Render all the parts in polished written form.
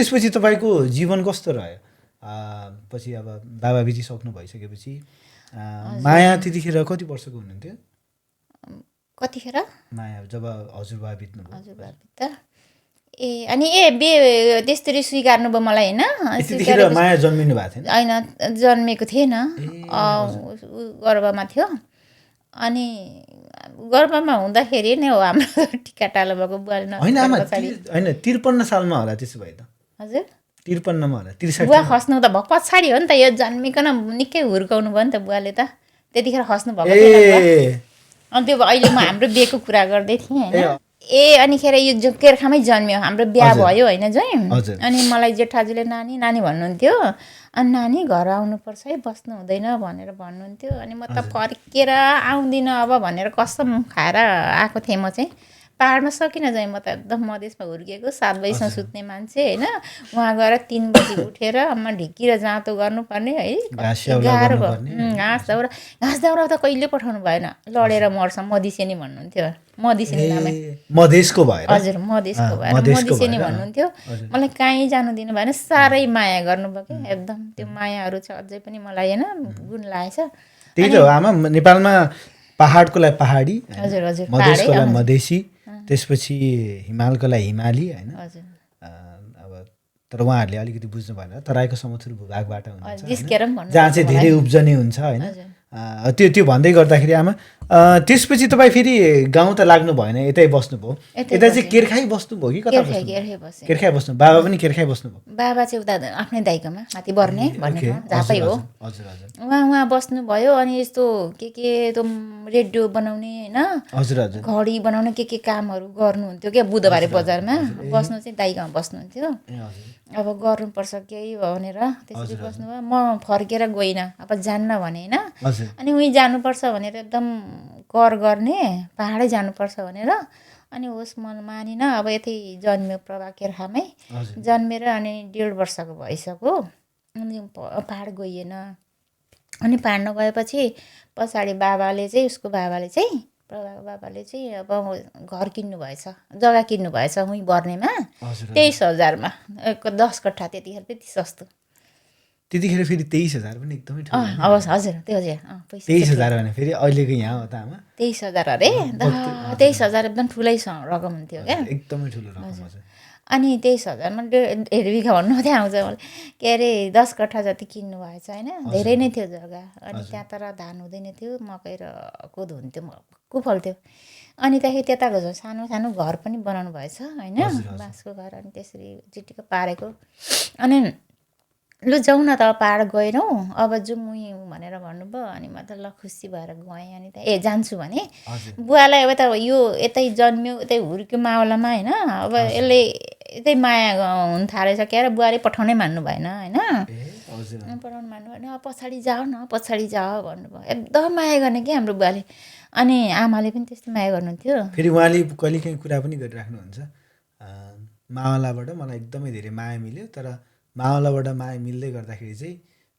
त्यसपछि तपाईँको जीवन कस्तो रह्यो? पछि अब बाबा बितिसक्नु भइसकेपछि माया त्यतिखेर कति वर्षको हुनुहुन्थ्यो? कतिखेर माया जब हजुरबा बित्नुभयो? हजुरबा बित्दा अनि त्यसरी स्वीकार्नु भयो मलाई होइन? त्यतिखेर माया जन्मिनु भएको थिएन? होइन, जन्मेको थिएन, गर्भमा थियो। अनि गर्भमा हुँदाखेरि नै हो हाम्रो टिका टालो भएको बुवाले होइन 53 सालमा होला त्यसो भए त? हजुर 53 मा होला? 63 बुवा खस्नु त भएको पछाडि हो नि त, यो जन्मिकन निकै हुर्काउनु भयो नि त बुवाले त, त्यतिखेर खस्नु भएको थिएन। अनि त्यो अहिले म हाम्रो बिहेको कुरा गर्दै थिएँ होइन। अनिखेर यो केर्खामै जन्मियो, हाम्रो बिहा भयो होइन जोइ। अनि मलाई जेठाजुले नानी नानी भन्नुहुन्थ्यो। अनि नानी घर आउनुपर्छ है, बस्नु हुँदैन भनेर भन्नुहुन्थ्यो। अनि म त फर्केर आउँदिनँ अब भनेर कसम खाएर आएको थिएँ। म चाहिँ पाहाडमा सकिनँ जाएँ, म त एकदम मधेसमा हुर्किएको, 7 बजीसम्म सुत्ने मान्छे होइन। उहाँ गएर 3 बजी उठेर म ढिकी र जाँतो गर्नुपर्ने है, गाह्रो भयो। घाँस दाउरा त कहिले पठाउनु भएन, लडेर मर्छ मधिसेनी भन्नुहुन्थ्यो। मधिसेनी नामै मधेसको भएर? हजुर मधेसको भएर मधिसेनी भन्नुहुन्थ्यो। मलाई कहीँ जानु दिनु भएन, साह्रै माया गर्नुभयो कि एकदम। त्यो मायाहरू छ अझै पनि मलाई होइन, गुण लागेछ। त्यही त हो आमा, नेपालमा पहाडको लागि पहाडी, हजुर हजुर, मधेसको लागि मधेसी, त्यसपछि हिमालको लागि हिमाली होइन। अब तर उहाँहरूले अलिकति बुझ्नु भएन, तराईको समथुर भूभागबाट हुन्छ जहाँ चाहिँ धेरै उब्जनी हुन्छ होइन। त्यो भन्दै गर्दाखेरि आमा त्यसपछि तपाईँ फेरि गाउँ त लाग्नु भएन, यतै बस्नुभयो। यता चाहिँ केर्खाइ बस्नुभयो कि कता बस्नुभयो? केर्खाइ बस्नु। बाबा पनि केर्खाइ बस्नुभयो? बाबा चाहिँ उता आफ्नै दाइकोमा माथि बर्ने भन्ने झापै हो। हजुर हजुर। उहाँ बस्नुभयो। अनि यस्तो के त्यो रेडियो बनाउने होइन, हजुर हजुर, घडी बनाउने के कामहरू गर्नुहुन्थ्यो क्या। बुधबारे बजारमा बस्नु चाहिँ दाइकोमा बस्नुहुन्थ्यो। अब गर्नुपर्छ केही भनेर त्यसरी बस्नुभयो। म फर्केर गइनँ, अब जान्न भने होइन। अनि उहीँ जानुपर्छ भनेर एकदम कर गर्ने, पाहाडै जानुपर्छ भनेर। अनि होस् म मानिनँ। अब यतै जन्मियो प्रभा केर्खामै जन्मेर। अनि 1.5 वर्षको भइसक्यो। अनि पाहाड गइएन। अनि पाहाड नगएपछि पछाडि बाबाले चाहिँ, उसको बाबाले चाहिँ, प्रभाको बाबाले चाहिँ अब घर किन्नु भएछ, जग्गा किन्नु भएछ उहीँ बर्नेमा 23,000 मा, 10 कट्ठा। त्यतिखेर त्यति सस्तो। त्यतिखेर फेरि 23,000 पनि एकदमै ठुलो। हवस् हजुर, त्यो हजुर 23,000 भने फेरि अहिलेको यहाँ हो त आमा? 23,000 अरे, 23,000 एकदम ठुलै रकम हुन्थ्यो क्या, एकदमै ठुलो रकम हजुर। अनि 23,000 मा 1.5 बिघा भन्नु मात्रै आउँछ मलाई। के अरे 10 कट्ठा जति किन्नु भएछ होइन। धेरै नै थियो जग्गा। अनि त्यहाँ तर धान हुँदैन थियो, मकै र कोदो हुन्थ्यो, मक्कु फल्थ्यो। अनि त्यहाँदेखि त्यता गयो सानो सानो घर पनि बनाउनु भएछ होइन, बाँसको घर। अनि त्यसरी चिटिक्क पारेको। अनि लु जाउँ न त पाहाड गएनौँ, अब जाउँ उहीँ भनेर भन्नुभयो। अनि म त ल खुसी भएर गएँ। अनि त जान्छु भने बुवालाई अब त यो यतै जन्मियो, यतै हुर्क्यो मावलामा होइन। अब यसले यतै माया हुन थालेछ क्या। बुवाले पठाउनै मान्नु भएन होइन, पठाउनु मान्नु भएन। पछाडि जाऊ न, पछाडि जाऊ भन्नुभयो। एकदम माया गर्ने क्या हाम्रो बुवाले। अनि आमाले पनि त्यस्तै माया गर्नुहुन्थ्यो। फेरि उहाँले कहिलेकाहीँ कुरा पनि गरिराख्नुहुन्छ, मावलाबाट मलाई एकदमै धेरै माया मिल्यो। तर मावलाबाट माया मिल्दै गर्दाखेरि चाहिँ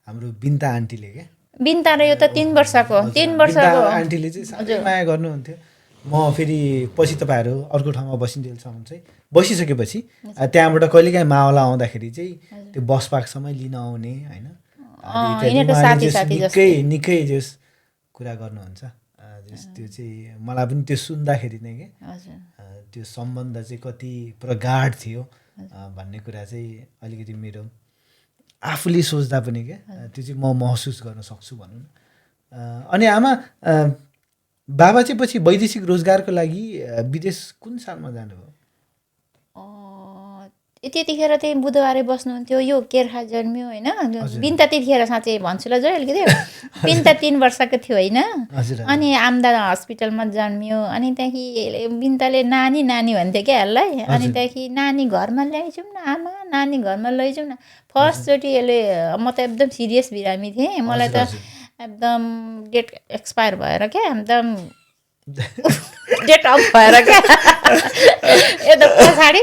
हाम्रो बिन्ता आन्टीले क्या, बिन्ता र यो त 3 वर्षको आन्टीले चाहिँ साह्रै माया गर्नुहुन्थ्यो। म फेरि पछि तपाईँहरू अर्को ठाउँमा बसिन्जेलसम्म चाहिँ बसिसकेपछि त्यहाँबाट कहिलेकाहीँ मावला आउँदाखेरि चाहिँ त्यो बस पार्कसम्म लिन आउने होइन। निकै जस कुरा गर्नुहुन्छ। त्यो चाहिँ मलाई पनि त्यो सुन्दाखेरि नै क्या त्यो सम्बन्ध चाहिँ कति प्रगाढ थियो भन्ने कुरा चाहिँ अलिकति मेरो आफूले सोच्दा पनि क्या त्यो चाहिँ म महसुस गर्न सक्छु भनौँ न। अनि आमा बाबा चाहिँ पछि वैदेशिक रोजगारको लागि विदेश कुन सालमा जानुभयो? त्यतिखेर चाहिँ बुधबारे बस्नुहुन्थ्यो। यो केर्खा जन्मियो होइन। बिन्ता त्यतिखेर साँच्चै भन्छु ल जो अलिकति, बिन्ता 3 वर्षको थियो होइन। अनि आम्दा हस्पिटलमा जन्मियो। अनि त्यहाँदेखि बिन्ताले नानी नानी भन्थ्यो क्या यसलाई। अनि त्यहाँदेखि नानी घरमा ल्याइजाउँ न आमा, नानी घरमा लैजाउँ न। फर्स्टचोटि यसले, म त एकदम सिरियस बिरामी थिएँ। मलाई त एकदम डेट एक्सपायर भएर क्या, एकदम डेट अफ भएर क्या यता पछाडि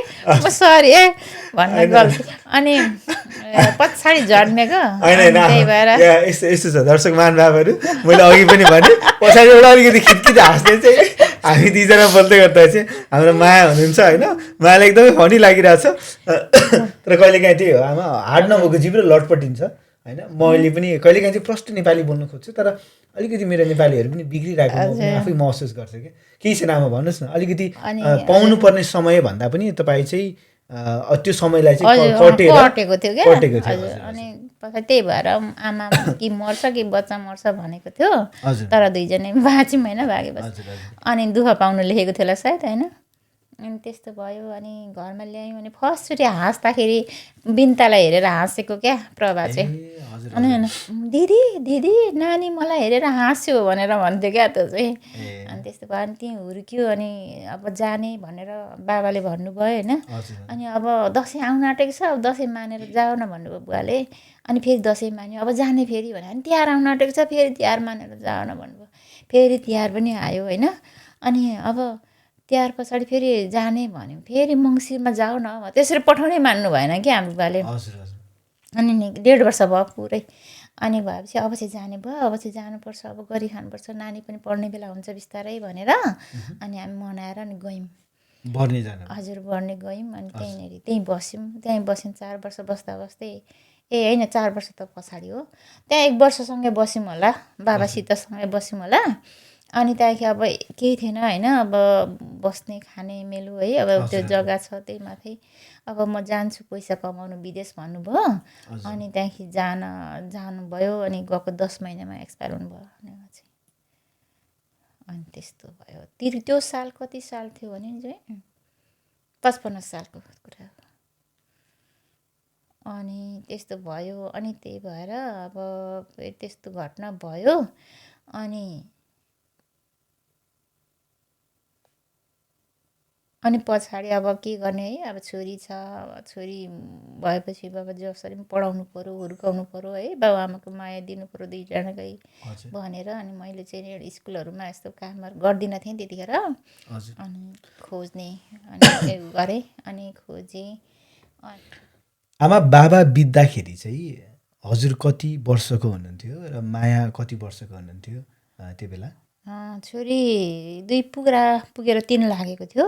सरी है भन्ने गल्ती। अनि पछाडि जन्मेको। त्यही भएर यस्तो छ दर्शक महानुभावहरू, मैले अघि पनि भने पछाडिबाट अलिकति खिटखिट हाँस्ने चाहिँ हामी दुईजना बोल्दै गर्दा चाहिँ हाम्रो माया हुनुहुन्छ होइन, मायालाई एकदमै फनी लागिरहेछ। तर कहिलेकाहीँ त्यही हो, आमा हार्ड नभएको जिब्रो लटपटिन्छ होइन। मैले पनि कहिलेकाहीँ चाहिँ प्रष्ट नेपाली बोल्न खोज्छु, तर अलिकति मेरो नेपालीहरू पनि बिग्रिरहेको म पनि आफै महसुस गर्छु क्या। केही छैन आमा, भन्नुहोस् न। अलिकति पाउनुपर्ने समय भन्दा पनि तपाईँ चाहिँ त्यो समयलाई चाहिँ कटेको थियो क्या। कटेको थियो। अनि त्यही भएर आमा कि मर्छ कि बच्चा मर्छ भनेको थियो, हजुर तर दुईजनै बाँच्यौँ होइन, भागेपछि। हजुर हजुर अनि दुःख पाउनु लेखेको थियो होला सायद होइन। अनि त्यस्तो भयो। अनि घरमा ल्यायौँ। अनि फर्स्टचोटि हाँस्दाखेरि बिन्तालाई हेरेर हाँसेको क्या प्रभा चाहिँ। ए हजुर अनि दिदी दिदी नानी मलाई हेरेर हाँस्यो भनेर भन्थ्यो क्या त्यो चाहिँ। ए अनि त्यस्तो भयो। अनि त्यहीँ हुर्क्यो। अनि अब जाने भनेर बाबाले भन्नुभयो होइन। हजुर अनि अब दसैँ आउन आँटेको छ, अब दसैँ मानेर जाऊ न भन्नुभयो बुवाले। अनि फेरि दसैँ मान्यो, अब जाने फेरि भने। अनि तिहार आउन आँटेको छ, फेरि तिहार मानेर जाऊ न भन्नुभयो। फेरि तिहार पनि आयो होइन। अनि अब तिहार पछाडि फेरि जाने भन्यो, फेरि मङ्सिरमा जाऊ न, त्यसरी पठाउनै मान्नु भएन कि हाम्रो बुवाले। हजुर हजुर अनि 1.5 वर्ष भयो पुरै। अनि भएपछि अब चाहिँ जाने भयो, अब चाहिँ जानुपर्छ, अब गरी खानुपर्छ, नानी पनि पढ्ने बेला हुन्छ बिस्तारै भनेर। अनि हामी मनाएर अनि गयौँ। बर्ने जानु हजुर बढ्ने गयौँ। अनि त्यहीँ बस्यौँ। त्यहीँ बस्यौँ 4 वर्ष बस्दा बस्दै। ए होइन 4 वर्ष त पछाडि हो। त्यहाँ 1 वर्षसँगै बस्यौँ होला, बाबासित सँगै बस्यौँ होला। अनि त्यहाँदेखि अब केही थिएन होइन, अब बस्ने खाने मेलो है, अब त्यो जग्गा छ त्यही माथि। अब म जान्छु पैसा कमाउनु विदेश भन्नुभयो। अनि त्यहाँदेखि जानुभयो। अनि गएको 10 महिनामा एक्सपायर हुनुभयो चाहिँ। अनि त्यस्तो भयो। त्यो साल कति साल थियो भने चाहिँ 55 सालको कुरा हो। अनि त्यस्तो भयो। अनि त्यही भएर अब त्यस्तो घटना भयो। अनि पछाडि अब के गर्ने है, अब छोरी छ। छोरी भएपछि बाबा जसरी पनि पढाउनु पऱ्यो, हुर्काउनु पऱ्यो है, बाबुआमाको माया दिनु पऱ्यो दुईजनाकै भनेर। अनि मैले चाहिँ स्कुलहरूमा यस्तो कामहरू गर्दिनँ थिएँ त्यतिखेर। अनि खोज्ने अनि गरेँ। अनि खोजेँ। आमा बाबा बित्दाखेरि चाहिँ हजुर कति वर्षको हुनुहुन्थ्यो र माया कति वर्षको हुनुहुन्थ्यो त्यो बेला? छोरी 2 पुगेर 3 लागेको थियो।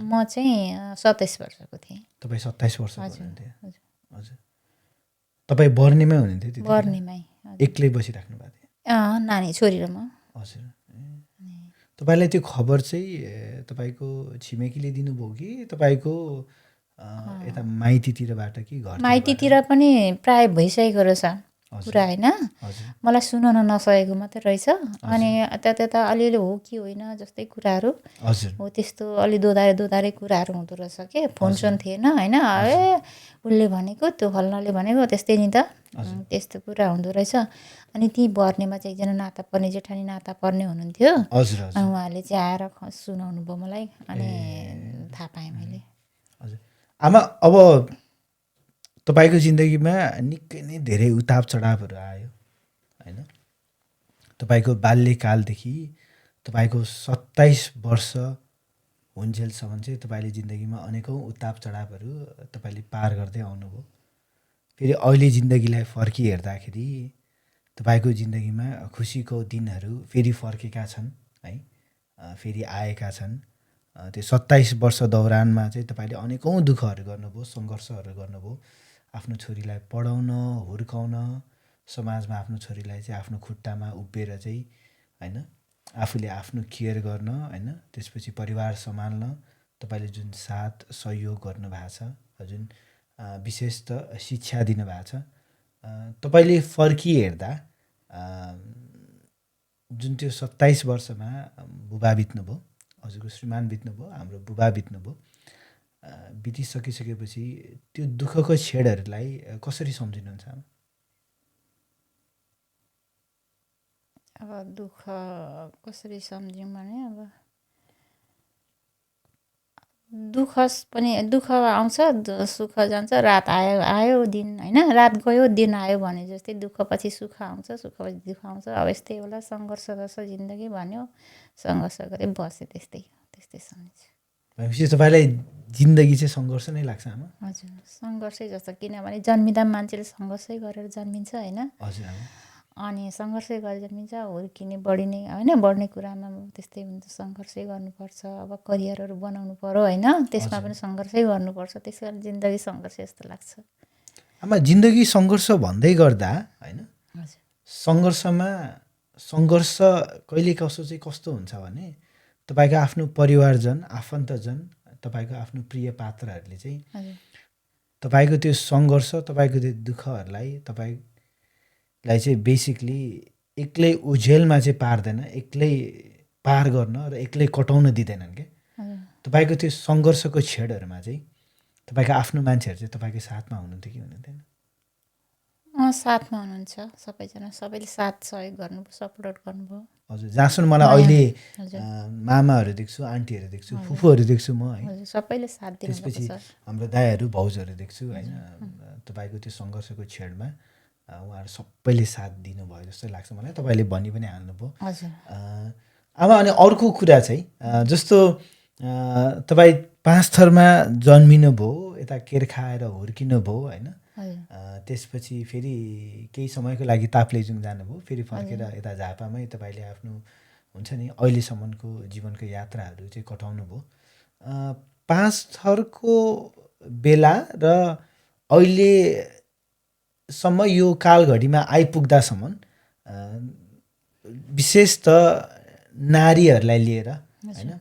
म चाहिँ 27 वर्षको थिएँ। तपाईँ 27 वर्षको हुनुहुन्थ्यो? हजुर। तपाईँ बर्नेमै हुनुहुन्थ्यो त्यति? बर्नेमै। एक्लै बसिराख्नु भएको थियो? नानी छोरी र म। हजुर। तपाईँलाई त्यो खबर चाहिँ तपाईँको छिमेकीले दिनुभयो कि तपाईँको यता माइतीतिरबाट कि घर? माइतीतिर पनि प्राय भइसकेको रहेछ कुरा होइन। मलाई सुनाउन नसकेको मात्रै रहेछ। अनि त्यता अलिअलि हो कि होइन जस्तै कुराहरू हो, त्यस्तो अलि दोधारे कुराहरू हुँदो रहेछ के। फोन थिएन होइन। ए उसले भनेको त्यो फल्नाले भनेको त्यस्तै नि त, त्यस्तो कुरा हुँदो रहेछ। अनि त्यहीँ बर्नेमा चाहिँ एकजना नाता पर्ने जेठानी नाता पर्ने हुनुहुन्थ्यो। अनि उहाँले चाहिँ आएर सुनाउनु भयो मलाई। अनि थाहा पाएँ मैले। हजुर। आमा अब तपाईँको जिन्दगीमा निकै नै धेरै उताप चढावहरू आयो होइन। तपाईँको बाल्यकालदेखि तपाईँको 27 वर्ष हुन्जेलसम्म चाहिँ तपाईँले जिन्दगीमा अनेकौँ उताप चढावहरू तपाईँले पार गर्दै आउनुभयो। फेरि अहिले जिन्दगीलाई फर्की हेर्दाखेरि तपाईँको जिन्दगीमा खुसीको दिनहरू फेरि फर्केका छन् है, फेरि आएका छन्। त्यो 27 वर्ष दौरानमा चाहिँ तपाईँले अनेकौँ दुःखहरू गर्नुभयो, सङ्घर्षहरू गर्नुभयो। आफ्नो छोरीलाई पढाउन, हुर्काउन, समाजमा आफ्नो छोरीलाई चाहिँ आफ्नो खुट्टामा उभिएर चाहिँ होइन आफूले आफ्नो केयर गर्न होइन, त्यसपछि परिवार सम्हाल्न तपाईँले जुन साथ सहयोग गर्नुभएको छ, जुन विशेष त शिक्षा दिनुभएको छ, तपाईँले फर्किहेर्दा जुन त्यो 27 वर्षमा बुबा बित्नुभयो, हजुरको श्रीमान बित्नुभयो, हाम्रो बुबा बित्नुभयो, बितिसकिसकेपछि त्यो दुःखको क्षणहरूलाई कसरी सम्झिनुहुन्छ? अब दुःख कसरी सम्झ्यौँ भने अब दुःख आउँछ, सुख जान्छ, रात आयो दिन होइन, रात गयो दिन आयो भने जस्तै दुःखपछि सुख आउँछ, सुखपछि दुःख आउँछ। अब यस्तै होला, सङ्घर्ष जस्तो जिन्दगी भन्यो, सङ्घर्ष गरेँ बसेँ। त्यस्तै सम्झिन्छु। भनेपछि तपाईँलाई जिन्दगी चाहिँ सङ्घर्ष नै लाग्छ आमा? हजुर सङ्घर्षै जस्तो, किनभने जन्मिँदा मान्छेले सङ्घर्षै गरेर जन्मिन्छ होइन। हजुर। अनि सङ्घर्षै गरे जन्मिन्छ, हुर्किने बढिने होइन, बढ्ने कुरामा त्यस्तै हुन्छ, सङ्घर्षै गर्नुपर्छ। अब करियरहरू बनाउनु पर्यो होइन, त्यसमा पनि सङ्घर्षै गर्नुपर्छ। त्यसै कारण जिन्दगी सङ्घर्ष जस्तो लाग्छ। आमा जिन्दगी सङ्घर्ष भन्दै गर्दा होइन, हजुर सङ्घर्ष कहिले कस्तो हुन्छ भने तपाईँको आफ्नो परिवारजन, आफन्तजन, तपाईँको आफ्नो प्रिय पात्रहरूले चाहिँ तपाईँको त्यो सङ्घर्ष, तपाईँको त्यो दुःखहरूलाई तपाईँलाई चाहिँ बेसिकली एक्लै ओझेलमा चाहिँ पार्दैन, एक्लै पार गर्न र एक्लै कटाउन दिँदैनन् क्या। तपाईँको त्यो सङ्घर्षको छेडहरूमा चाहिँ तपाईँको आफ्नो मान्छेहरू चाहिँ तपाईँको साथमा हुनुहुन्थ्यो कि हुनुहुँदैन? साथमा हुनुहुन्छ सबैजना, सबैले साथ सहयोग गर्नु, सपोर्ट गर्नुभयो। हजुर, जहाँसम्म मलाई अहिले मामाहरू देख्छु, आन्टीहरू देख्छु, फुपूहरू देख्छु म है, सबैले साथ दिनु। त्यसपछि हाम्रो दाइहरू, भाउजूहरू देख्छु होइन, तपाईँको त्यो सङ्घर्षको छेडमा उहाँहरू सबैले साथ दिनुभयो जस्तो लाग्छ मलाई। तपाईँले भनि पनि हाल्नुभयो। अब अनि अर्को कुरा चाहिँ जस्तो तपाईँ 5 थरमा जन्मिनु भयो, यता केर खाएर हुर्किनु भयो होइन, त्यसपछि फेरि केही समयको लागि ताप्लेजुङ जानुभयो, फेरि फर्केर यता झापामै तपाईँले आफ्नो हुन्छ नि अहिलेसम्मको जीवनको यात्राहरू चाहिँ कटाउनु भयो। 5 थरको बेला र अहिलेसम्म यो कालघडीमा आइपुग्दासम्म विशेष त नारीहरूलाई लिएर होइन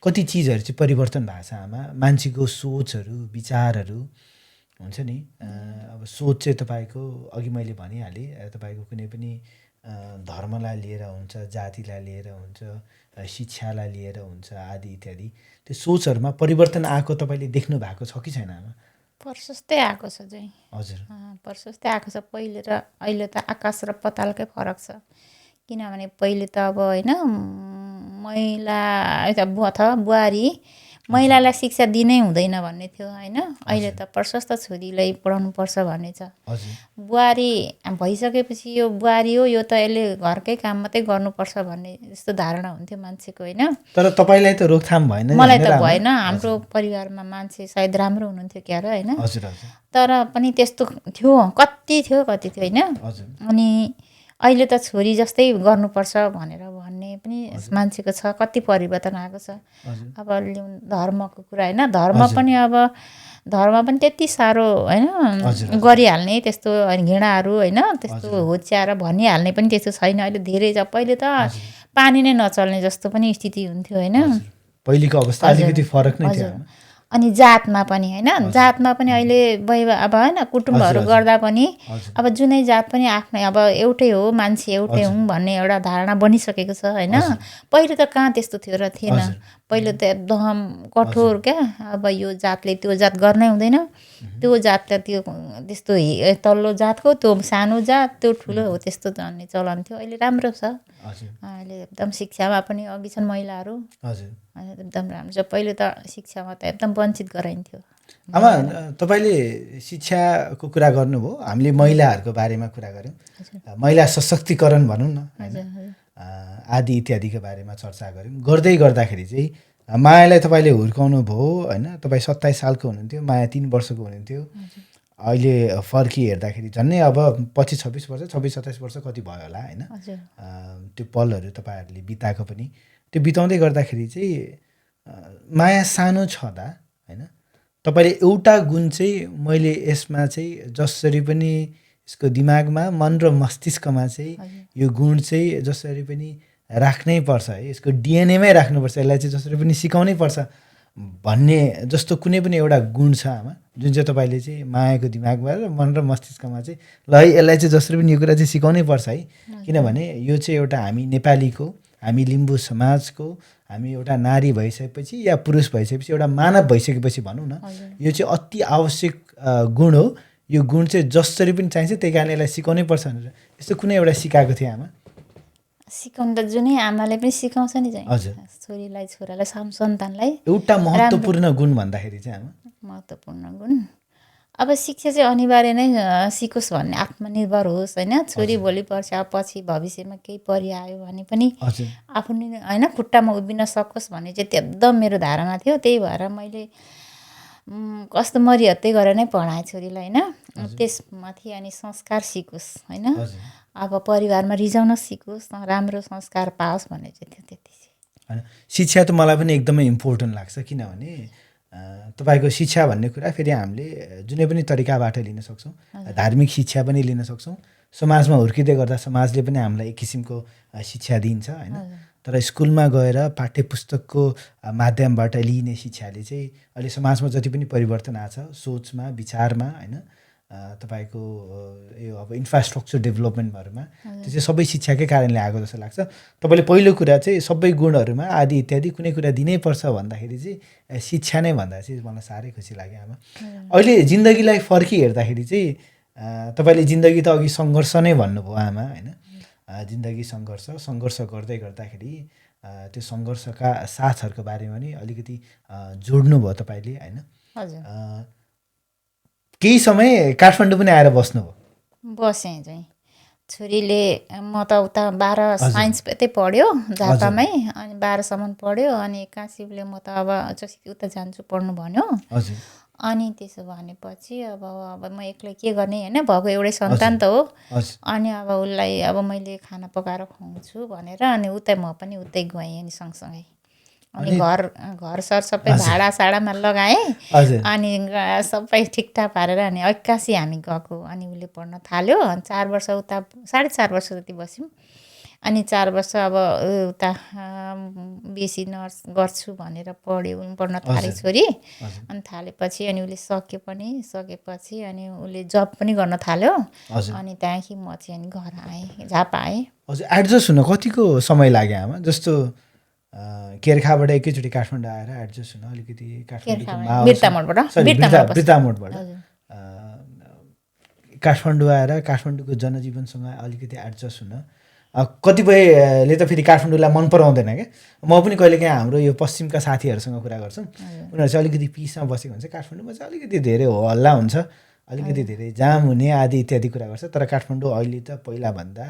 कति चिजहरू चाहिँ परिवर्तन भएको छ आमा? मान्छेको सोचहरू, विचारहरू हुन्छ नि। अब सोच चाहिँ तपाईँको अघि मैले भनिहालेँ, तपाईँको कुनै पनि धर्मलाई लिएर हुन्छ, जातिलाई लिएर हुन्छ, शिक्षालाई लिएर हुन्छ आदि इत्यादि। त्यो सोचहरूमा परिवर्तन आएको तपाईँले देख्नु भएको छ कि छैन आमा? प्रशस्तै आएको छ चाहिँ। हजुर, प्रशस्तै आएको छ। पहिले र अहिले त आकाश र पतालकै फरक छ। किनभने पहिले त अब होइन महिला बुहारी महिलालाई शिक्षा दिनै हुँदैन भन्ने थियो होइन। अहिले त प्रशस्त छोरीलाई पढाउनुपर्छ भन्ने छ। बुहारी भइसकेपछि यो बुहारी हो, यो त यसले घरकै काम मात्रै गर्नुपर्छ भन्ने जस्तो धारणा हुन्थ्यो मान्छेको होइन। तर तपाईँलाई त रोकथाम भएन? मलाई त भएन। हाम्रो परिवारमा मान्छे सायद राम्रो हुनुहुन्थ्यो क्या र होइन। तर पनि त्यस्तो थियो, कति थियो होइन। अनि अहिले त छोरी जस्तै गर्नुपर्छ भनेर भन्ने पनि मान्छेको छ। कति परिवर्तन आएको छ। अब धर्मको कुरा होइन, धर्म पनि त्यति साह्रो होइन गरिहाल्ने त्यस्तो घृणाहरू होइन, त्यस्तो होच्याएर भनिहाल्ने पनि त्यस्तो छैन अहिले। धेरै छ। पहिले त पानी नै नचल्ने जस्तो पनि स्थिति हुन्थ्यो होइन। पहिलेको अवस्था अलिकति फरक नै थियो। अनि जातमा पनि होइन, जातमा पनि अहिले अब होइन कुटुम्बहरू गर्दा पनि अब जुनै जात पनि आफ्नै, अब एउटै हो, मान्छे एउटै हौँ भन्ने एउटा धारणा बनिसकेको छ होइन। पहिले त कहाँ त्यस्तो थियो र थिएन। पहिले त एकदम कठोर क्या। अब यो जातले त्यो जात गर्नै हुँदैन, त्यो जातले त्यो त्यस्तो तल्लो जातको, त्यो सानो जात, त्यो ठुलो हो, त्यस्तो भन्ने चलन थियो। अहिले राम्रो छ। अहिले एकदम शिक्षामा पनि अघि छन् महिलाहरू। एकदम राम्रो छ। पहिले त शिक्षामा त एकदम वञ्चित गराइन्थ्यो। आमा तपाईँले शिक्षाको कुरा गर्नुभयो, हामीले महिलाहरूको बारेमा कुरा गऱ्यौँ, महिला सशक्तिकरण भनौँ न होइन, आदि इत्यादिको बारेमा चर्चा गऱ्यौँ। गर्दै गर्दाखेरि चाहिँ मायालाई तपाईँले हुर्काउनु भयो होइन। तपाईँ 27 सालको हुनुहुन्थ्यो, माया 3 वर्षको हुनुहुन्थ्यो। अहिले फर्की हेर्दाखेरि झन्नै अब 25-26 वर्ष, 26-27 वर्ष कति भयो होला होइन। त्यो पलहरू तपाईँहरूले बिताएको पनि, त्यो बिताउँदै गर्दाखेरि चाहिँ माया सानो छँदा होइन तपाईँले एउटा गुण चाहिँ मैले यसमा चाहिँ जसरी पनि यसको दिमागमा, मन र मस्तिष्कमा चाहिँ यो गुण चाहिँ जसरी पनि राख्नै पर्छ है, यसको डिएनएमै राख्नुपर्छ, यसलाई चाहिँ जसरी पनि सिकाउनै पर्छ भन्ने जस्तो कुनै पनि एउटा गुण छ आमा, जुन चाहिँ तपाईँले चाहिँ मायाको दिमागमा र मन र मस्तिष्कमा चाहिँ ल है यसलाई चाहिँ जसरी पनि यो कुरा चाहिँ सिकाउनै पर्छ है। किनभने यो चाहिँ एउटा हामी नेपालीको, हामी लिम्बू समाजको, हामी एउटा नारी भइसकेपछि या पुरुष भइसकेपछि, एउटा मानव भइसकेपछि भनौँ न, यो चाहिँ अति आवश्यक गुण हो। यो गुण चाहिँ जसरी पनि चाहिन्छ, त्यही कारण यसलाई सिकाउनै पर्छ भनेर यस्तो कुनै एउटा सिकाएको थियो आमा? सिकाउनु त जुनै आमाले पनि सिकाउँछ नि चाहिँ। छोरीलाई, छोरालाई, सन्तानलाई एउटा महत्त्वपूर्ण गुण भन्दाखेरि चाहिँ आमा? महत्त्वपूर्ण गुण अब शिक्षा चाहिँ अनिवार्य नै सिकोस् भन्ने, आत्मनिर्भर होस् होइन। छोरी भोलि पर्छ पछि भविष्यमा केही परिआयो भने पनि आफू होइन खुट्टामा उभिन सकोस् भन्ने चाहिँ एकदम मेरो धारणा थियो। त्यही भएर मैले कस्तो मरिहत्तै गरेर नै पढाएँ छोरीलाई होइन। त्यसमाथि अनि संस्कार सिकोस् होइन। अब परिवारमा रिझाउन सिकोस्, राम्रो संस्कार पाओस् भन्ने चाहिँ थियो त्यति चाहिँ। होइन, शिक्षा त मलाई पनि एकदमै इम्पोर्टेन्ट लाग्छ, किनभने तपाईँको शिक्षा भन्ने कुरा फेरि हामीले जुनै पनि तरिकाबाट लिन सक्छौँ। धार्मिक शिक्षा पनि लिन सक्छौँ, समाजमा हुर्किँदै गर्दा समाजले पनि हामीलाई एक किसिमको शिक्षा दिन्छ होइन। तर स्कुलमा गएर पाठ्य पुस्तकको माध्यमबाट लिइने शिक्षाले चाहिँ अहिले समाजमा जति पनि परिवर्तन आएको छ सोचमा, विचारमा होइन, तपाईँको यो अब इन्फ्रास्ट्रक्चर डेभलपमेन्टहरूमा, त्यो चाहिँ सबै शिक्षाकै कारणले आएको जस्तो लाग्छ। तपाईँले पहिलो कुरा चाहिँ सबै गुणहरूमा आदि इत्यादि कुनै कुरा दिनैपर्छ भन्दाखेरि चाहिँ शिक्षा नै भन्दा चाहिँ मलाई साह्रै खुसी लाग्यो आमा। अहिले जिन्दगीलाई फर्की हेर्दाखेरि चाहिँ तपाईँले जिन्दगी त अघि सङ्घर्ष नै भन्नुभयो आमा होइन। जिन्दगी सङ्घर्ष गर्दै गर्दाखेरि त्यो सङ्घर्षका साथहरूको बारेमा नि अलिकति जोड्नुभयो तपाईँले होइन। केही समय काठमाडौँ पनि आएर बस्नुभयो? बसेँ चाहिँ छोरीले, म त उता 12 साइन्स त्यही पढ्यो झापामै, अनि 12सम्म पढ्यो, अनि काशीले म त अब उता जान्छु पढ्नु भन्यो। अनि त्यसो भनेपछि अब म एक्लै के गर्ने होइन, भएको एउटै सन्तान त हो। अनि अब उसलाई अब मैले खाना पकाएर खुवाउँछु भनेर अनि उतै म पनि उतै गएँ अनि सँगसँगै। अनि घर सर सबै भाडासाडामा लगाएँ, अनि सबै ठिकठाक पारेर अनि 81 हामी गएको। अनि उसले पढ्न थाल्यो, 4 वर्ष उता 4.5 वर्ष जति बस्यौँ। अनि 4 वर्ष अब उता बिएससी नर्स गर्छु भनेर पढ्न थाले छोरी। अनि थालेपछि अनि उसले सकेपछि अनि उसले जब पनि गर्न थाल्यो। अनि त्यहाँदेखि म चाहिँ अनि घर आएँ, झापा आएँ। हजुर, एडजस्ट हुन कतिको समय लाग्यो आमा? जस्तो केरखाबाट एकैचोटि काठमाडौँ आएर एडजस्ट हुन अलिकति बिर्तामोडबाट काठमाडौँ आएर काठमाडौँको जनजीवनसँग अलिकति एडजस्ट हुन कतिपयले त फेरि काठमाडौँलाई मन पराउँदैन क्या। म पनि कहिलेकाहीँ हाम्रो यो पश्चिमका साथीहरूसँग कुरा गर्छौँ, उनीहरू चाहिँ अलिकति पिसमा बसेको हुन्छ, काठमाडौँमा चाहिँ अलिकति धेरै हो हल्ला हुन्छ, अलिकति धेरै जाम हुने आदि इत्यादि कुरा गर्छ। तर काठमाडौँ अहिले त पहिलाभन्दा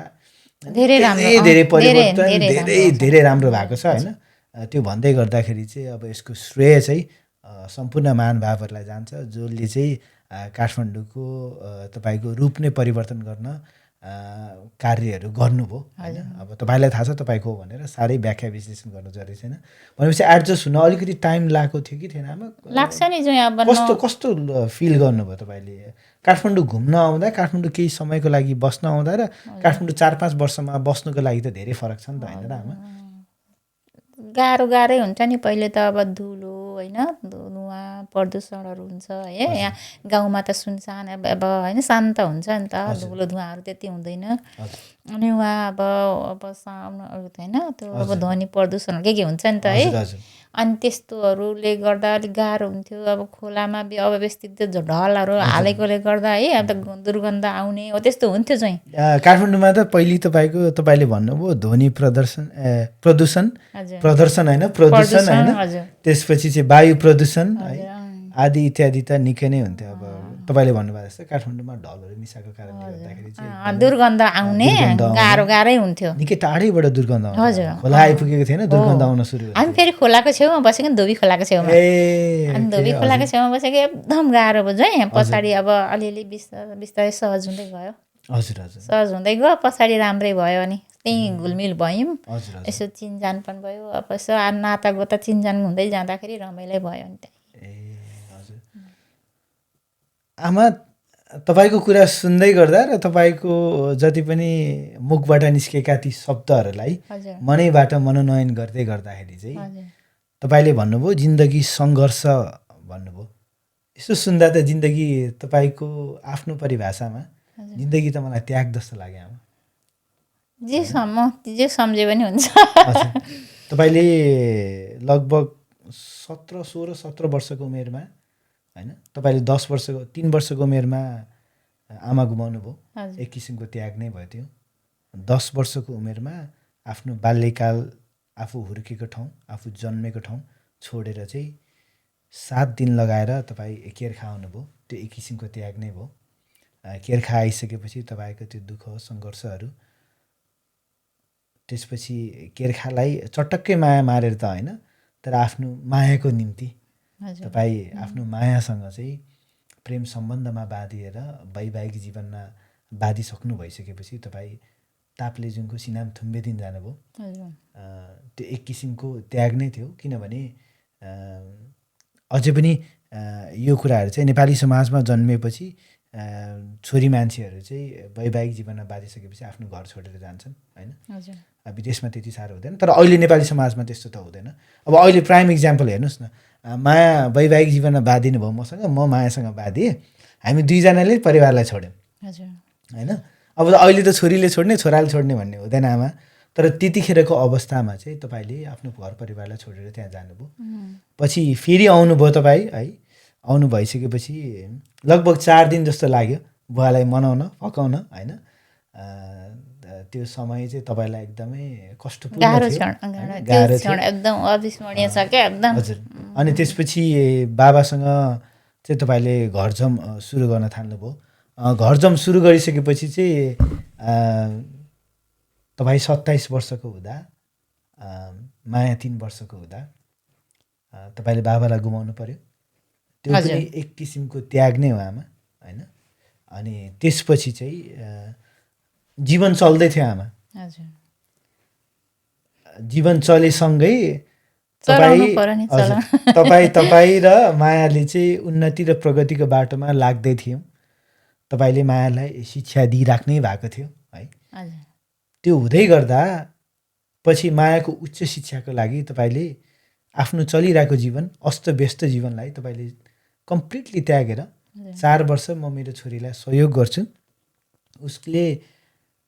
धेरै परिवर्तन, धेरै राम्रो भएको छ होइन। त्यो भन्दै गर्दाखेरि चाहिँ अब यसको श्रेय चाहिँ सम्पूर्ण महानुभावहरूलाई जान्छ, जसले चाहिँ काठमाडौँको तपाईँको रूप नै परिवर्तन गर्न कार्यहरू गर्नुभयो होइन। अब तपाईँलाई थाहा छ तपाईँको हो भनेर साह्रै व्याख्या विश्लेषण गर्नु जरुरी छैन। भनेपछि एडजस्ट हुन अलिकति टाइम लागेको थियो कि थिएन आमा? लाग्छ नि चाहिँ अब कस्तो फिल गर्नुभयो तपाईँले काठमाडौँ घुम्न आउँदा, काठमाडौँ केही समयको लागि बस्न आउँदा र काठमाडौँ 4-5 वर्षमा बस्नुको लागि त धेरै फरक छ नि त होइन र आमा? गाह्रै हुन्छ नि। पहिले त अब धुलो होइन, धुवा प्रदूषणहरू हुन्छ है। यहाँ गाउँमा त सुनसान अब होइन, शान्त हुन्छ नि त, धुलो धुवाहरू त्यति हुँदैन। अनि उहाँ अब साउन होइन, त्यो अब ध्वनि प्रदूषण के हुन्छ नि त है। अनि त्यस्तोहरूले गर्दा अलिक गाह्रो हुन्थ्यो। अब खोलामा अव्यवस्थित त्यो ढलहरू हालेकोले गर्दा है, अब त दुर्गन्ध आउने हो त्यस्तो हुन्थ्यो चाहिँ। काठमाडौँमा त पहिले तपाईँले भन्नुभयो ध्वनि प्रदूषण होइन, त्यसपछि चाहिँ वायु प्रदूषण आदि इत्यादि त निकै नै हुन्थ्यो। अब तपाईँले भन्नुभएको जस्तो काठमाडौँमा ढलहरू मिसाएको कारणले गर्दाखेरि चाहिँ दुर्गन्ध आउने गाह्रै हुन्थ्यो। निकै टाढैबाट दुर्गन्ध आउँथ्यो, खोला आइपुगेको थिएन, दुर्गन्ध आउन सुरु भयो। हामी फेरि खोलाको छेउमा बसेको, धोबी खोलाको छेउमा। अनि धोबी खोलाको छेउमा बसेको एकदम गाह्रो भयो है। पछाडि अब अलिअलि बिस्तारै सहज हुँदै गयो। सहज हुँदै गयो, पछाडि राम्रै भयो। अनि त्यहीँ घुलमिल भयौँ, यसो चिनजान पनि भयो। अब यसो नाता गोता चिनजान हुँदै जाँदाखेरि रमाइलो भयो नि त्यहाँ। आमा, तपाईँको कुरा सुन्दै गर्दा र तपाईँको जति पनि मुखबाट निस्केका ती शब्दहरूलाई मनैबाट मनोनयन गर्दै गर्दाखेरि चाहिँ तपाईँले भन्नुभयो जिन्दगी सङ्घर्ष भन्नुभयो। यसो सुन्दा त जिन्दगी तपाईँको आफ्नो परिभाषामा जिन्दगी त मलाई त्याग जस्तो लाग्यो आमा। जे सम्झे पनि हुन्छ। तपाईँले लगभग 17 वर्षको उमेरमा होइन, तपाईँले 3 वर्षको उमेरमा आमा गुमाउनु भयो। एक किसिमको त्याग नै भयो त्यो। 10 वर्षको उमेरमा आफ्नो बाल्यकाल, आफू हुर्केको ठाउँ, आफू जन्मेको ठाउँ छोडेर चाहिँ 7 दिन लगाएर तपाईँ केरखा आउनुभयो। त्यो एक किसिमको त्याग नै भयो। केरखा आइसकेपछि तपाईँको त्यो दुःख सङ्घर्षहरू, त्यसपछि केरखालाई चटक्कै माया मारेर त होइन, तर आफ्नो मायाको निम्ति तपाईँ आफ्नो मायासँग चाहिँ प्रेम सम्बन्धमा बाँधिएर वैवाहिक जीवनमा बाँधिसक्नु भइसकेपछि तपाईँ ताप्लेजुङको सिनाम थुम्बेदिन जानुभयो। हजुर त्यो एक किसिमको त्याग नै थियो, किनभने अझै पनि यो कुराहरू चाहिँ नेपाली समाजमा जन्मिएपछि छोरी मान्छेहरू चाहिँ वैवाहिक जीवनमा बाँधिसकेपछि आफ्नो घर छोडेर जान्छन् होइन। हजुर विदेशमा त्यति साह्रो हुँदैन, तर अहिले नेपाली समाजमा त्यस्तो त हुँदैन। अब अहिले प्राइम इक्जाम्पल हेर्नुहोस् न, माया वैवाहिक जीवनमा बाँधिनु भयो मसँग, म मायासँग बाँधिएँ, हामी दुईजनाले परिवारलाई छोड्यौँ हजुर होइन। अब अहिले त छोरीले छोड्ने छोराले छोड्ने भन्ने हुँदैन आमा, तर त्यतिखेरको अवस्थामा चाहिँ तपाईँले आफ्नो घर परिवारलाई छोडेर त्यहाँ जानुभयो। पछि फेरि आउनुभयो तपाईँ है, आउनु भइसकेपछि लगभग 4 दिन जस्तो लाग्यो बुवालाई मनाउन फकाउन होइन। त्यो समय चाहिँ तपाईँलाई एकदमै कष्टपूर्ण गाह्रो थियो, क्षण गाह्रो क्षण एकदम अविस्मरणीय छ क्या एकदम। हजुर। अनि त्यसपछि बाबासँग चाहिँ तपाईँले घरजम सुरु गर्न थाल्नुभयो। घरजम सुरु गरिसकेपछि चाहिँ तपाईँ 27 वर्षको हुँदा, माया 3 वर्षको हुँदा तपाईँले बाबालाई गुमाउनु पर्यो। त्यो पनि एक किसिमको त्याग नै हो आमा होइन। अनि त्यसपछि चाहिँ जीवन चल्दै थियो आमा, हजुर जीवन चलेसँगै चलाउनु पर्यो नि, तपाईँ र मायाले चाहिँ उन्नति र प्रगतिको बाटोमा लाग्दै थियौँ। तपाईँले मायालाई शिक्षा दिइराख्नै भएको थियो है। हजुर त्यो हुँदै गर्दा पछि मायाको उच्च शिक्षाको लागि तपाईँले आफ्नो चलिरहेको जीवन अस्तव्यस्त जीवनलाई तपाईँले कम्प्लिटली त्यागेर 4 वर्ष म मेरो छोरीलाई सहयोग गर्छु, उसले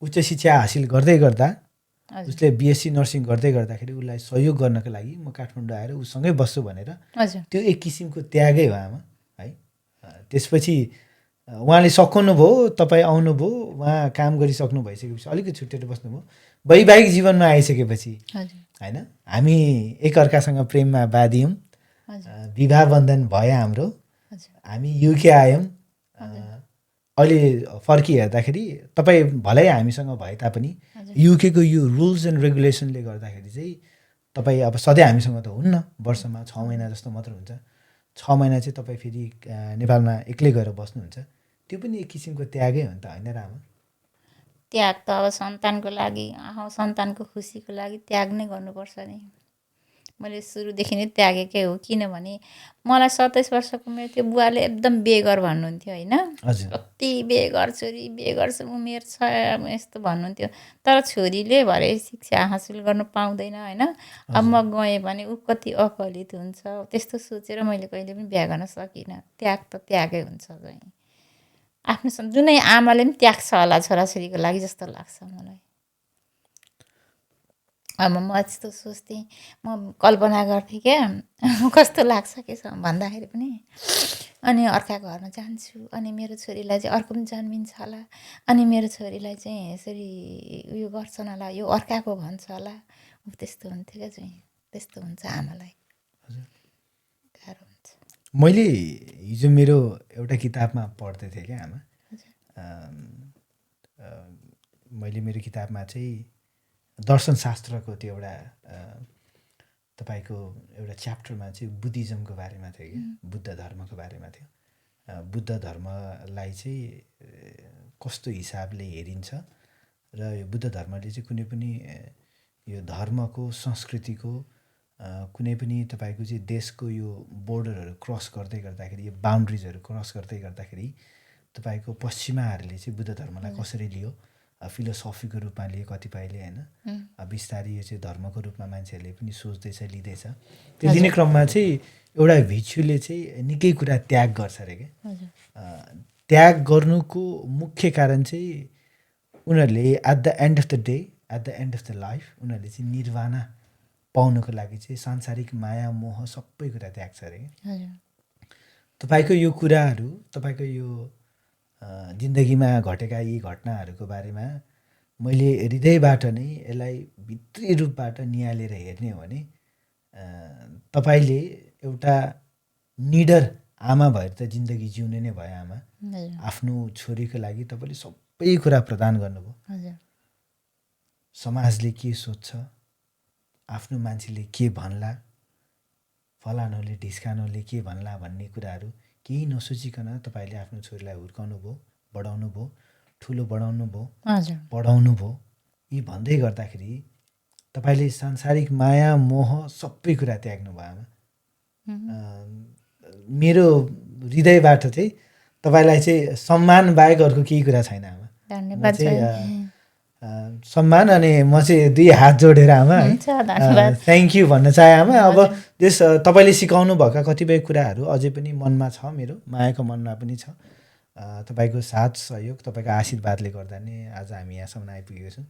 उच्च शिक्षा हासिल गर्दै गर्दा, उसले बिएससी नर्सिङ गर्दै गर्दाखेरि उसलाई सहयोग गर्नको लागि म काठमाडौँ आएर उसँगै बस्छु भनेर त्यो एक किसिमको त्यागै हो आमा है। त्यसपछि उहाँले सघाउनुभयो, तपाईँ आउनुभयो, उहाँ काम गरिसक्नु भइसकेपछि अलिकति छुट्टिएर बस्नुभयो। वैवाहिक जीवनमा आइसकेपछि होइन हामी एकअर्कासँग प्रेममा बाँधियौँ, विवाह बन्धन भयो हाम्रो, हामी युके आयौँ। अहिले फर्किहेर्दाखेरि तपाईँ भलै हामीसँग भए तापनि युकेको यो रुल्स एन्ड रेगुलेसनले गर्दाखेरि चाहिँ तपाईँ अब सधैँ हामीसँग त हुन्न, वर्षमा 6 महिना जस्तो मात्र हुन्छ। 6 महिना चाहिँ तपाईँ फेरि नेपालमा एक्लै गएर बस्नुहुन्छ। त्यो पनि एक किसिमको त्यागै हो नि त होइन र आमा? त्याग त अब सन्तानको लागि, सन्तानको खुसीको लागि त्याग नै गर्नुपर्छ नि। मैले सुरुदेखि नै त्यागेकै हो, किनभने मलाई 27 वर्षको मेरो त्यो बुवाले एकदम बेगर भन्नुहुन्थ्यो होइन। कति बेगर छोरी, बेगर उमेर छ यस्तो भन्नुहुन्थ्यो। तर छोरीले भरे शिक्षा हासिल गर्नु पाउँदैन होइन। अब म गएँ भने ऊ कति अपहरित हुन्छ, त्यस्तो सोचेर मैले कहिले पनि बिहा गर्न सकिनँ। त्याग त त्यागै हुन्छ चाहिँ। आफ्नो जुनै आमाले पनि त्याग्छ होला छोराछोरीको लागि जस्तो लाग्छ मलाई। अब म यस्तो सोच्थेँ, म कल्पना गर्थेँ क्या कस्तो लाग्छ के छ भन्दाखेरि पनि। अनि अर्काको घरमा जान्छु, अनि मेरो छोरीलाई चाहिँ अर्को पनि जन्मिन्छ होला, अनि मेरो छोरीलाई चाहिँ यसरी उयो गर्छन् होला, यो अर्काको भन्छ होला, त्यस्तो हुन्थ्यो क्या चाहिँ। त्यस्तो हुन्छ आमालाई, गाह्रो हुन्छ। मैले हिजो मेरो एउटा किताबमा पढ्दै थिएँ क्या आमा, मैले मेरो किताबमा चाहिँ दर्शनशास्त्रको त्यो एउटा तपाईँको एउटा च्याप्टरमा चाहिँ बुद्धिज्मको बारेमा थियो कि बुद्ध धर्मको बारेमा थियो। बुद्ध धर्मलाई चाहिँ कस्तो हिसाबले हेरिन्छ र यो बुद्ध धर्मले चाहिँ कुनै पनि यो धर्मको संस्कृतिको कुनै पनि तपाईँको चाहिँ देशको यो बोर्डरहरू क्रस गर्दै गर्दाखेरि, यो बााउन्ड्रिजहरू क्रस गर्दै गर्दाखेरि तपाईँको पश्चिमाहरूले चाहिँ बुद्ध धर्मलाई कसरी लियो, फिलोसफीको रूपमा लिए कतिपयले होइन, बिस्तारै यो चाहिँ धर्मको रूपमा मान्छेहरूले पनि सोच्दैछ, लिँदैछ। त्यो लिने क्रममा चाहिँ एउटा भिक्षुले चाहिँ निकै कुरा त्याग गर्छ अरे क्या। त्याग गर्नुको मुख्य कारण चाहिँ उनीहरूले at the end of the day, at the end of the life उनीहरूले चाहिँ निर्वाणा पाउनुको लागि चाहिँ सांसारिक माया मोह सबै कुरा त्याग्छ अरे क्या। तपाईँको यो कुराहरू, तपाईँको यो जिन्दगीमा घटेका यी घटनाहरूको बारेमा मैले हृदयबाट नै यसलाई भित्री रूपबाट निहालेर हेर्ने हो भने तपाईँले एउटा निडर आमा भएर त जिन्दगी जिउने नै भयो आमा। आफ्नो छोरीको लागि तपाईँले सबै कुरा प्रदान गर्नुभयो। समाजले के सोध्छ, आफ्नो मान्छेले के भन्ला, फलानुले ढिस्कानुले के भन्ला भन्ने कुराहरू केही नसोचिकन तपाईँले आफ्नो छोरीलाई हुर्काउनु भयो, बढाउनु भयो, ठुलो बनाउनु भयो, पढाउनु भयो यी भन्दै गर्दाखेरि तपाईँले सांसारिक माया मोह सबै कुरा त्याग्नु भयो आमा। मेरो हृदयबाट चाहिँ तपाईँलाई चाहिँ सम्मान बाहेक अर्को केही कुरा छैन आमा। धन्यवाद सम्मान अनि म चाहिँ 2 हात जोडेर आमा है थ्याङ्क यू भन्न चाहे आमा। अब त्यस तपाईँले सिकाउनु भएका कतिपय कुराहरू अझै पनि मनमा छ, मेरो मायाको मनमा पनि छ। तपाईँको साथ सहयोग, तपाईँको आशीर्वादले गर्दा नै आज हामी यहाँसम्म आइपुगेको छौँ।